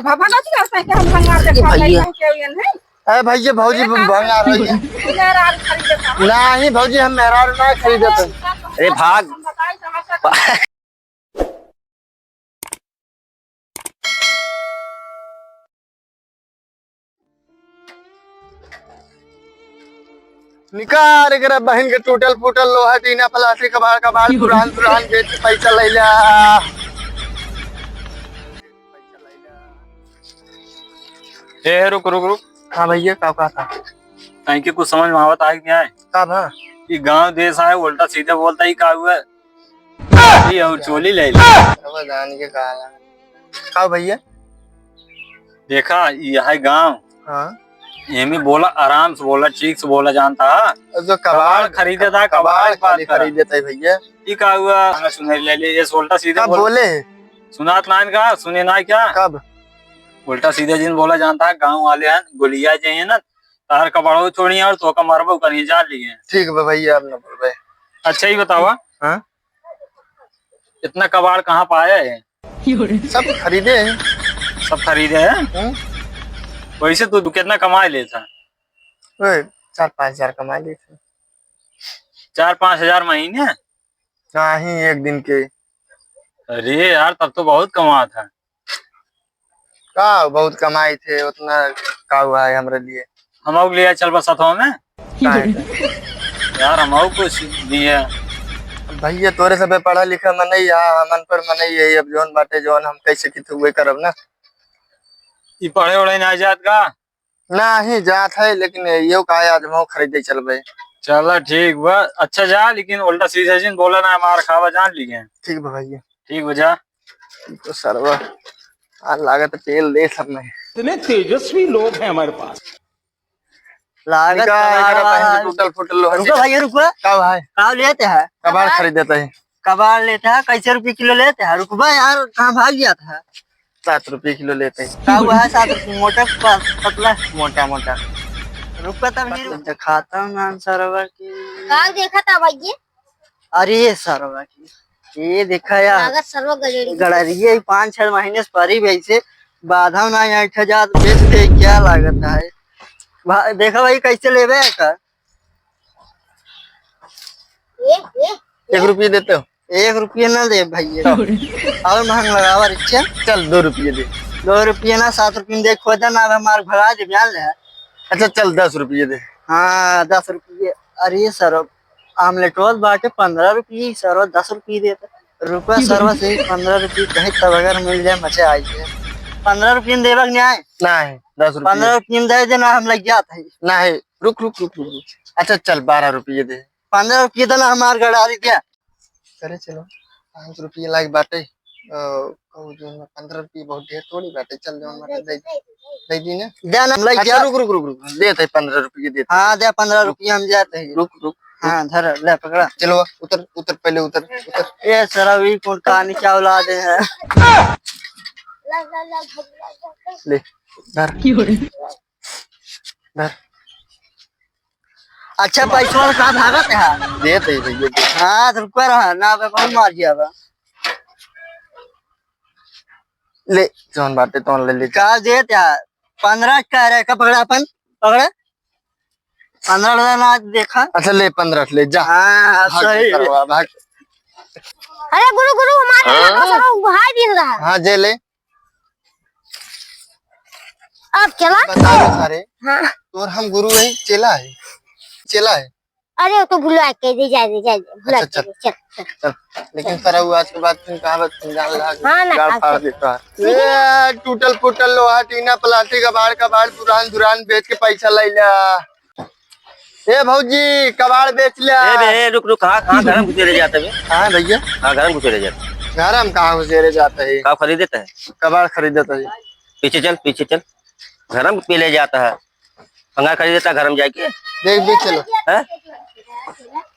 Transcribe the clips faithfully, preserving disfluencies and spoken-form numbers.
भभना चला से के हम भंगार देखा भैया। नहीं है के उयन है। अरे भैया, भौजी, भंगार है। मेहरारू खरीदे था। नहीं भौजी, हम मेहरारू ना खरीदे थे। अरे भाग। निकार एकरा बहिन के टूटल फूटल लोहा टीना प्लास्टिक कबाड़ कबाड़ पुरान पुरान बेच के पैसा ले ला। ए, रुक, रुक, रुक। हाँ भैया, का, का था? कहीं के कुछ समझ में आवत आए कि नहीं आए? का भा? ये गांव देश आए, उल्टा सीधा बोलता ही का हुआ? ये और चोली ले ले। अब जान के का ला। का भैया? देखा, ये है गांव। हाँ। एमे बोला, आराम से बोला, ठीक से बोला जानता। जो कबाड़ कबाड़ खरीदे था, कबाड़ कबाड़ की बात खाली करा। खरीदे था भैया। ई का हुआ? सुने ले ले, ये उल्टा सीधा का बोल। बोले? सुनात नाइन का, सुने ना क्या? कब? उल्टा सीधा जिन बोला जानता है, गांव वाले हैं, गोलिया जे हैं ना, तार कबाड़ो छोड़ी और तो का मरबो करी जा लिए। ठीक बा भैया, अब ना बोलबे। अच्छा ही बतावा। हाँ? इतना कबाड़ कहाँ पाया है? सब खरीदे हैं। सब खरीदे हैं? हम्म। वैसे तू कितना कमाई लेता? ओए, चार पाँच हजार कमा लेते। चार पाँच हजार महीने? नहीं, एक दिन के। अरे यार, तब तो बहुत कमात है। का बहुत कमाई थे, उतना का हुआ है हमरे लिए? हम लोग ले चल बस साथवा में। काहे? यार, हम लोग कुछ दिए। भैया, तोरे सबे पढ़ा लिखा मनई है, हम अनपढ़ मनई है, अब जौन बाटे जौन हम कैसे की तो उहे करब ना। ई पढ़े उढ़े ना जात का? नाही जात है, लेकिन यो का है, आज हम खरीदे चलबे। चला ठीक बा, अच्छा जा, लेकिन उल्टा सीधा जिन बोला ना, मार खावा जान लिए। ठीक बा भैया। ठीक बा जा। ई तो सरवा, आ लागत तेल दे सब में। इतने तेजस्वी लोग हैं हमारे पास। लागत निकाल, कबाड़ निकाल, वाला। पहन के टूटल फूटल लोहा रुको चीज। भैया, रुको। का भाई? का लेते हैं? कबाड़ कबाड़? खरीदे थे। कबाड़ लेते हैं, कैसे रुपये किलो लेते हैं? रुकबा यार, कहाँ भाग गया था? सात रुपये किलो लेते हैं। का हुआ है सात रुपये? मोटा प-, पतला? मोटा, मोटा। रुकबा तब नहीं रुक-, दिखाता हूँ नाम सरवा की। का देखा था भैया? अरे सरवा की, ये देखा यार, लागत सरवा गजरी। गड़रिये ही पाँच छह महीने से परी भी ऐसे बाधा ना यहाँ एक हजार बेच दे, क्या लागत है? भा-, देखा भाई, कैसे लेबे का? ए, ए, एक रुपये देते हो? एक रुपये ना दे भैया। तो? और महंग लगावा रिक्शा। चल, दो रुपये दे। दो रुपये ना, सात रुपये में दे, खोदा ना, अब हमार भगा दे, जान ले। अच्छा, चल, दस रुपये दे। हाँ, दस रुपये। अरे सर, आमलेट रोल बाटे पन्द्रह रुपये, सर, दस रुपये देता। रुपया सरवा से पन्द्रह रुपये कहे तब अगर मिल जाए, मजा आई जाए। पन्द्रह रुपये में देबा के नहीं आए? नहीं, दस रुपये। पन्द्रह रुपये में दे देना, हम लग जात है। नहीं, रुक, रुक, रुक, रुक, रुक। अच्छा, चल, बारह रुपये दे। पन्द्रह रुपये देना, हमार गड़ारी क्या? करे चलो, पाँच रुपये लायक बाटे। अ, कहू जो ना, पन्द्रह रुपये बहुत ढेर थोड़ी बाटे, चल जौन बाटे दे, दे दी ना। दे ना, हम लग अच्छा, जा। रुक, रुक, रुक, रुक, देत है पन्द्रह रुपये देत है। हाँ, दे पन्द्रह रुक। रुपये हम जाते हैं। रुक, रुक, रुक। हाँ, धर, ले पकड़ा। चलो, उतर, उतर, पहले उतर, उतर। ए, सरवा, ई कौन कहानी क्या औलाद है? ले, धर। धर। अच्छा, पैसा वाला का भागत है? देत है भैया, देत। हाँ, तो रुका रहा, ना, अब बहुत मार दिया बा। ले, जौन बाटे, तौन ले, ले। का देत है? पन्द्रह कह रहे, का पकड़ा अपन? पकड़ा? पन्द्रह ना देखा। अच्छा, ले, पन्द्रह ले, जा। हाँ, भाग, सही। सरवा, भाग। अरे गुरु, गुरु, हमारे हाँ? यहाँ का सरवा उभार दिख रहा है। हाँ, जे ले। अब चला। बता दो सारे। हाँ। तोर हम गुरु है, चेला है? चेला है। अरे, वो तो भुला के दे, जा दे, जा दे, भुला अच्छा, के दे, चल, चल। चल, लेकिन सरऊ आज के बाद फिर कहाँ बात फिर जान लगा, हाँ ना, गाड़ फाड़ देता है। लेकिन ए, टूटल फूटल लोहा, टीना, प्लास्टिक, कबाड़, कबाड़, पुरान दुरान बेच के पैसा ले ला। ए भौजी, कबाड़ बेच ला। ए बे, ए, रुक, रुक, कहाँ, कहाँ घर में घुसेरे जाता बे? हाँ भैया। हाँ, घर में घुसेरे जाता। घर में कहाँ घुसेरे जाता है? का खरीदे है? कबाड़ खरीदे है। पीछे चल, पीछे चल। घर में पी ले जाता है। भंगार खरीदे था घर में जाके। देख, देख चलो। हैं?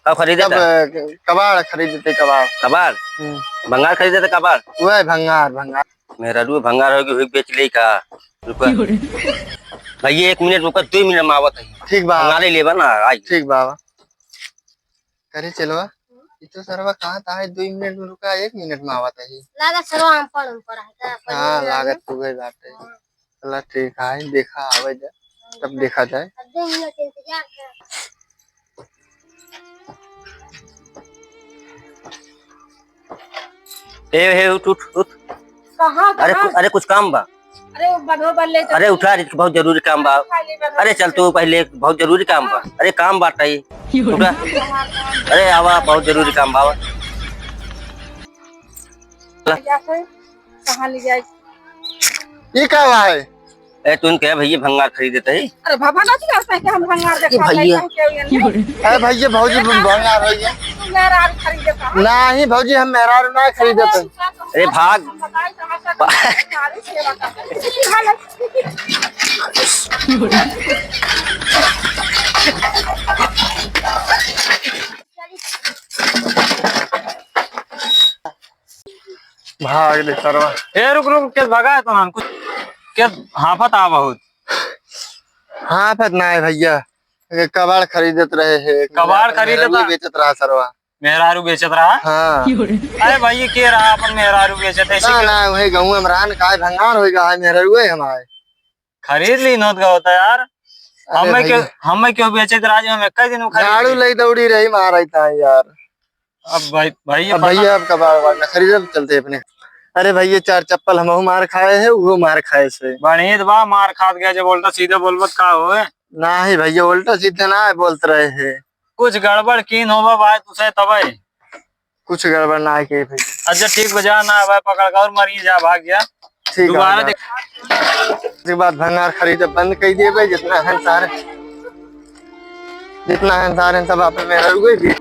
का खरीदे तब, था? अ, कबाड़ खरीदे थे, कबाड़। कबाड़? हम्म। भंगार खरीदे थे, कबाड़? वह भंगार, भंगार। मेहरारू भंगार होगी, हुई बेच ले का? रुका। भैया, एक मिनट रुका, दो मिनट में आवत है। ठीक बा। भंगारे लेबा ना, आई। ठीक बा। करे चलवा। ई तो सरवा कहाँ था है, दुइ मिनट में रुका, एक मिनट में आवत है। लागत सरवा हम पढ़, हम पढ़ है, का पढ़ हाँ, में लागत लागत। तू गई बात है। हाँ। चला ठीक है, देखा आवे जा, तब देखा जाए। अब दो मिनट इंतजार कर। ए, हे, उठ, उठ, उठ। कहाँ, अरे, कहाँ? कु-, अरे, कुछ काम बा। अरे, वो बधो बल्ले तो अरे, उठा रे, बहुत जरूरी काम बा। खाली बधो अरे, चल बल्ले। तू पहले, बहुत जरूरी काम बा। अरे, काम बाटे। उठा। अरे, आवा, बहुत जरूरी काम बा, आवा। जा कोई, कहाँ ले जाए? ई का बा है? ए, तुम कहे भैया भंगार खरीदत है? अरे बाबा, ना जी, करते हैं कि हम भंगार ये देखा भैया। लेते हैं, क्या हुआ नहीं? ए भैया, भौजी भंगार हो गया। तू मेहरारू खरीदे का? नहीं भौजी, हम मेहरारू ना खरीदत है। अरे भाग। हम बताई तो हमारे सारे सेवा करते हैं। भाग ले सरवा। ए, रुक, रुक, के भगा है तोहन? कुछ के हाफत आ बहुत। हाफत ना है भैया, ये कबाड़ खरीदत रहे है। कबाड़ खरीदत मेहरारू रहा? बेचत रहा सरवा। मेहरारू बेचत रहा? हाँ। अरे भाई, ये के रहा अपन मेहरारू बेचत है? ना, ना, वही गाँव में रहा न, काय भंगार होई गया है, मेहरारू है हमारे। खरीद ली नोत का होता यार। अरे हमें क्यों, भैया। हमें क्यों बेचे तो राजू, हम एक ही दिन में खरीद झाड़ू ली। लई दौड़ी रही मारा इतना यार। अब भाई, भाई, अब भैया, अब कबाड़ वाड़ ना खरीदब, चलते अपने। अरे भैया, चार चप्पल हमहू मार खाए है, वो मार खाए से। बढ़िया तो बा, मार खात गया जब उल्टा सीधा बोलबत का होए? नाही भैया, उल्टा सीधा ना बोलत रहे है। कुछ गड़बड़ कीन होबा भाई, तुसे तबे। कुछ गड़बड़ ना है के भैया। अच्छा ठीक बा, जा ना भाई, पकड़ के और मरिए जा, भाग जा। ठीक है दोबारा भैया। देख। इसके बाद भंगार खरीदे बंद कर दिए भाई, जितना है सारे, जितना है सारे सब आप मेहरारू के भी।